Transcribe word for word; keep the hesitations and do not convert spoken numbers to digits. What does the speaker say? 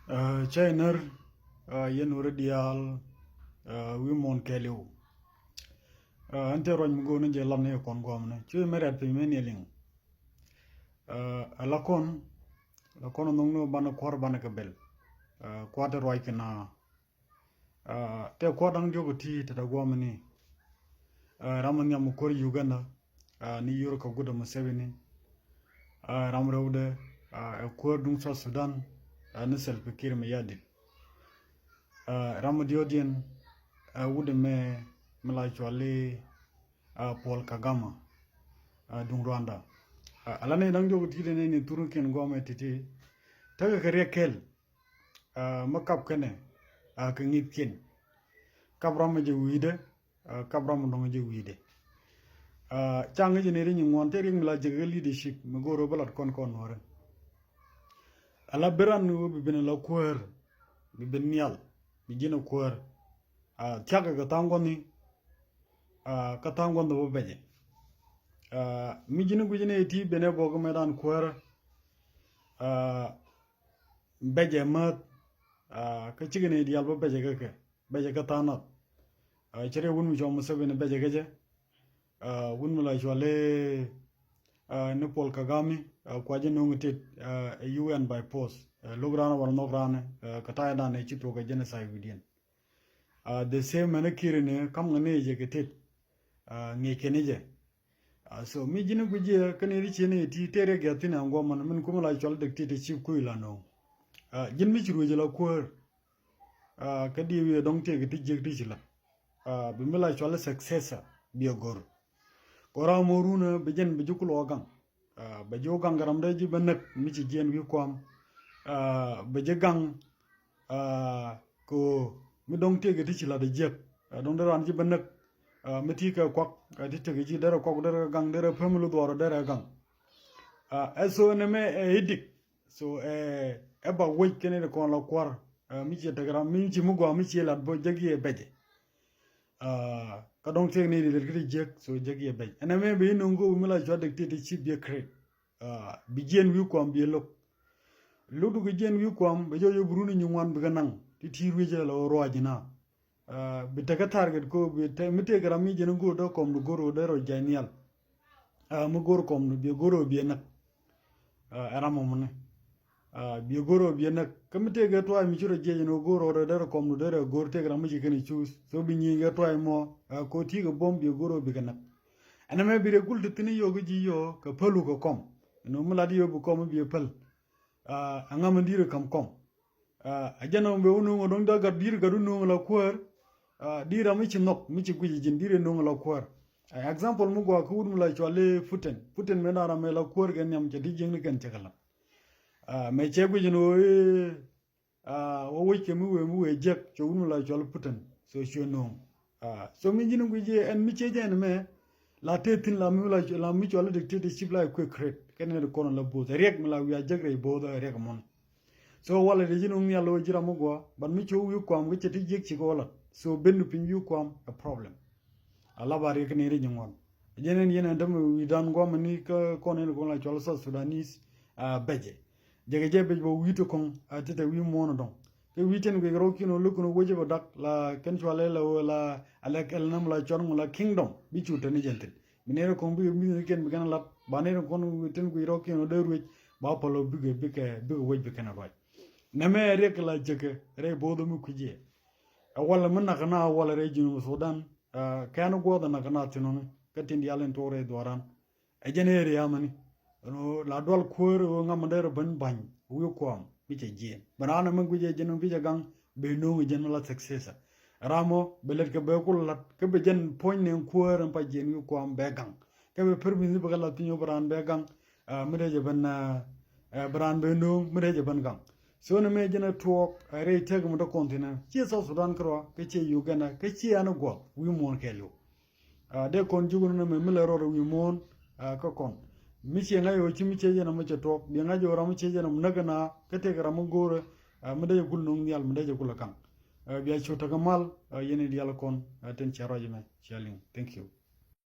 Cä inär yɛn wä ri diaal wi̱i̱ muɔ̱ɔ̱n kɛɛliw. Ɛn tëë ruac mi go̱o̱r ni jɛ lam ni kɔn guɔmni cuɛ mɛ rɛt piny mɛ ni liŋ. Ɛ la kɔn, la kɔn nhɔŋ ni banɛ kuäär banɛ kɛ bɛl. Kuat ruac kɛ na tɛ kuat daŋ diɔk ti tɛ da guamini. Ram nhiam kuäär Uganda ni yor ka gudä Museveni. Ram rɛwdɛ ɛ kuäär duŋ South Sudan ni Salva Kiir Mayardit. Ram diɔdiɛn ɛ wudɛ mɛ mi la cuali Paul Kagame duŋ Rwanda. Ala ni daŋ diɔk ti dɛ ni ni thurun kiɛn guamɛ titi. Tekɛ kɛ riɛk kɛl. Mɛ kap kɛnɛ kɛ ŋi̱thkiɛn. Kap ram mɛ jɛ wi̱i̱dɛ kap ram mɛ dɔŋ jɛ wi̱i̱dɛ. Caŋ jɛ ni ri nyi ŋuan te riɛk mi la jɛ kɛ leadership mi go̱o̱r wä bä lat kɔn kɔn nuɔrɛ. Ala bi ran ni wä bi ben la kuäär bi ben nhial bi ji̱n a kuäär. Thia̱kɛ kɛ tha̱a̱ŋ guɔ̱ni kä tha̱a̱ŋ guɔ̱ni wä bɛcɛ. Mi ji̱n gui̱cni ti ben ɛ bok mɛ dan kuäär. Bɛcɛ mäth kä cikɛ ni diaal bä bɛcɛ kä kɛ bɛcɛ kä tha̱a̱ŋ nath. Cɛ rɛ wun mi cɔm Museveni bɛcɛ kä jɛ. Wun mi la cuali ni Paul Kagame kua jɛ no̱o̱ŋ tit U N by force. Lo̱k ran wal nhɔk ran kɛ ta̱a̱ dan ci tuɔk kɛ genocide wi̱diɛn. The same mɛn ki̱ri ni kam ŋä ni jɛ kɛ tit ŋi̱i̱c kɛ ni jɛ. So mi ji̱n gui̱c jɛ kä ni ri ci ni ti tëë riɛk gɛ̈th thin ɛn guɔmän min kumɛ la cual dek ti ti cip kui̱ la no̱o̱ŋ. Ji̱n mi ci ruëc la kuäär. Kä diɛ wi̱i̱ dɔ̱ŋ tëëk ti jiäk ti ci la bi mi la cual successor bi a go̱r. Kɔ ram mɔ runä bi jɛn bi ji̱ kulɔ gaŋ. Bɛ ji̱ wä gaŋ kɛ ram dee ji̱ bä näk mi ci jiɛn wi̱i̱ kuam. Bɛ ji̱ gaŋ kɛ mi dɔ̱ŋ tëëk ti ci la dee jiäk. Dɔ̱ŋ dee ran ji̱ bä näk mi ti kɛ kuak ti tëk ji̱ derɛ kuak derɛ gaŋ derɛ päm lu dhuɔrɔ derɛ gaŋ. Ɛ so ɛn ɛmɛ ɛ idik. So ɛ ba wec kɛn in kɔn la kuar mi ci tek ram mi ci mi gua mi ci lat bä jäk yɛ bɛcɛ. Kä dɔŋ tëëk ni di lät kä ti jiäk so jäk yɛ bɛc ɛn ɛmɛ bi inɔŋ go̱o̱k mi la cuat dek ti ti ci biɛ kret. Bi jiɛn wi̱i̱ kuam biɛ lo̱k. Lo̱k du kɛ jiɛn wi̱i̱ kuam bɛ jɔc yɛ bi run inyi ŋuan bi kɛ naŋ ti ti ruecɛ la wä ruac ina. Bi tekɛ target ko bi te mi tëëk ram mi jɛn go̱o̱r dee kɔm du go̱o̱r dee rɔ jay nhial. Mi go̱o̱r kɔm du bi go̱o̱r biɛ näk. Ɛ ram mɔ mɔ ni bi go̱o̱r biɛ näk kä mi tëëk ɛ tuay mi ci rɔ jiɛc ni go̱o̱r rɔ dee rɔ kɔm du dee rɔ go̱o̱r tëëk ram mi ci kɛn cuus so bi nyieny kɛ tuay mɔ. Ko ti̱i̱ kɛ buɔ̱m bi go̱o̱r bi kɛ näk. Ɛn ɛmɛ bi rɛ gul ti thin yio̱o̱k ji̱ yio̱o̱k kɛ pälu kɛ kɔm. Ɛn mi lat yio̱o̱k bi kɔm bi päl. Ɛ ŋam in di̱i̱r kam kɔm. A jɛn ɔ bɛ wä nuŋ ɔ dɔ̱ŋ dee gat di̱i̱r gat wä nuŋ la kuäär. Di̱i̱r ram mi ci nhɔk mi ci guic ji̱n di̱i̱r nuŋ la kuäär. Example mi gɔaa kä wut mi la cuali Putin. Putin mi na ram mi la kuäär kɛ nhiam cɛ ti jiäkni kɛn cɛ kɛ la. Mɛ cɛ guic ni wä wä wec kɛ mi wee mi wee jiäk cɛ wut mi la cuali Putin. So cuɛ nuŋ. So mi ji̱n guic jɛ ɛn mi cɛ jɛ ɛn mɛ la te thin la mi la mi cuali dictatorship la kuɛ kret kɛn ni kɔn la both riɛk mi la wiaa jiäk rɛy both riɛk mɔn. So walɛ ti ji̱n wun nhial lo̱ ji̱ ram mi guɔ but mi ci wä wi̱i̱ kuam kä cɛ ti jiäk ci kɛ wä lat so ben du piny wi̱i̱ kuam a problem. A lap a riɛk ni ri ji̱ ŋuan. Jɛn ɛn yɛn ɛn dämɛ wi̱i̱ dan guam ni kä kɔn in kɔn la cual South Sudanese. A bɛcɛ jɛ kɛ jɛ bec bä wi̱i̱ ti kɔŋ a ti te wi̱i̱ muɔ̱ɔ̱n dɔŋ. Kɛ wi̱i̱ tɛn guic rɔw kiɛn wä lo̱k kɛn wä wecɛ bä dak la kɛn cual ɛ la wä la a lɛ kɛl nam la cual ŋu la kingdom bi cu te ni jɛn thin. Bi nɛy rɛ kɔn bikɛ mi̱th ni kɛn bi kɛn lat ba nɛy rɛ kɔn tin guic rɔ̱kiɛn ɔ dee ruec ba pal ɔ bikɛ bikɛ bikɛ wec bi kɛn ruac. Nɛmɛ ɛ riɛk la jekɛ rɛy bo̱o̱th mi kui̱c yɛ. Ɛ walɛ mi nak na walɛ rɛy ji̱n mi Sudan. Kɛn guɔth nak na thin ɔni kä tin dial in tuɔk rɛy dhuaran. Ɛ jɛn ɛ riam ani. Ɛn ɣöö la dual kuäär ɣöö ŋa̱m dee rɔ ben ba̱ny wi̱i̱ kuam bi cɛ jiɛɛn. Bɛ raan ɛmɛ guic ɛ jɛn bi cɛ gaŋ bɛ no̱o̱ŋ ɛ jɛn mi la successor. Ram ɔ bɛ lät kɛ bɛ ku lat kä bɛ jɛn puɔ̱ny ni kuäär ɛn pa jiɛɛn wi̱i̱ kuam bɛ gaŋ. Kä bɛ pär mi̱th bɛ kɛ lat piny ɣöö bɛ raan bɛ gaŋ. Mi dee jɛ ben bɛ raan bɛ no̱o̱ŋ mi dee jɛ ben gaŋ. So ni mëë jɛn ɛ tuɔɔk ɛ rɛy tëk mi dee kɔn thi̱n ɛ ciɛ South Sudan kärɔa kä ciɛ Uganda kä ciɛ ɛn ɛ guɔth wi̱i̱ muɔ̱ɔ̱n kɛɛliw. Dee kɔn ji̱ wun ni mɛ mi lɛ rɔɔd wi̱i̱ muɔ̱ɔ̱n kä kɔn mi ciɛ ŋa̱c ɣöö ci mi ciɛ jɛn ɛmɔ cɛ tuɔɔk biɛ ŋa̱c ɣöö ram mi ciɛ jɛn ɛmɔ näk ɛna kä tëëk ram mi go̱o̱rɛ. Mi dee jɛ kul no̱o̱ŋ nhial mi dee jɛ kul ɛ kaŋ. Bia cu tekɛ mal yɛn i̱ diaal kɔn tin cɛ ruac ɛmɛ. Cia liŋ. Thank you.